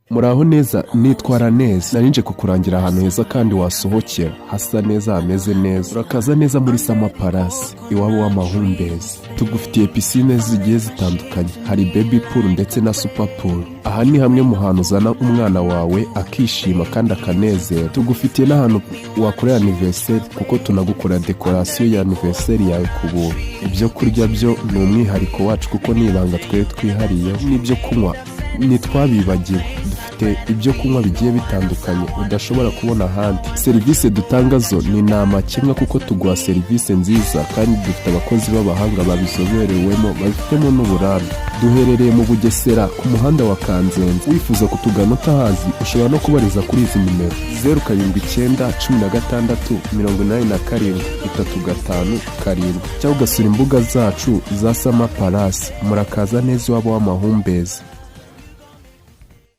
Muraho neza, nitwara neza. Narinje kukurangira ahantu heza kandi wasohokera, hasa neza, hameze neza. Urakaza neza muri Summer Palace, iwabo w'amahumbezi. Tugufitiye pisine zigiye zitandukanye, hari baby pool ndetse na super pool. Aha ni hamwe mu hantu uzana umwana wawe akishima kandi akanezera. Tugufitiye n'ahantu wakorera anniversaire, kuko tunagukorera décoration ya anniversaire yawe ku buntu. Ibyo kurya byo ni umwihariko wacu, kuko ni ibanga twe twihariyeho. N'ibyo kunywa ntitwabibagiwe, dufite ibyo kunywa bigiye bitandukanye udashobora kubona ahandi. Serivisi dutanga zo ni nta makemwa, kuko tuguha serivisi nziza kandi dufite abakozi b'abahanga babizoberewemo, babifitemo n'uburambe. Duherereye mu Bugesera ku muhanda wa Kanzenze. Wifuza kutugana utahazi, ushobora no kubariza kuri izi nimero: 0791687357, cyangwa ugasura imbuga zacu za Summer Palace. Murakaza neza iwabo w'amahumbezi.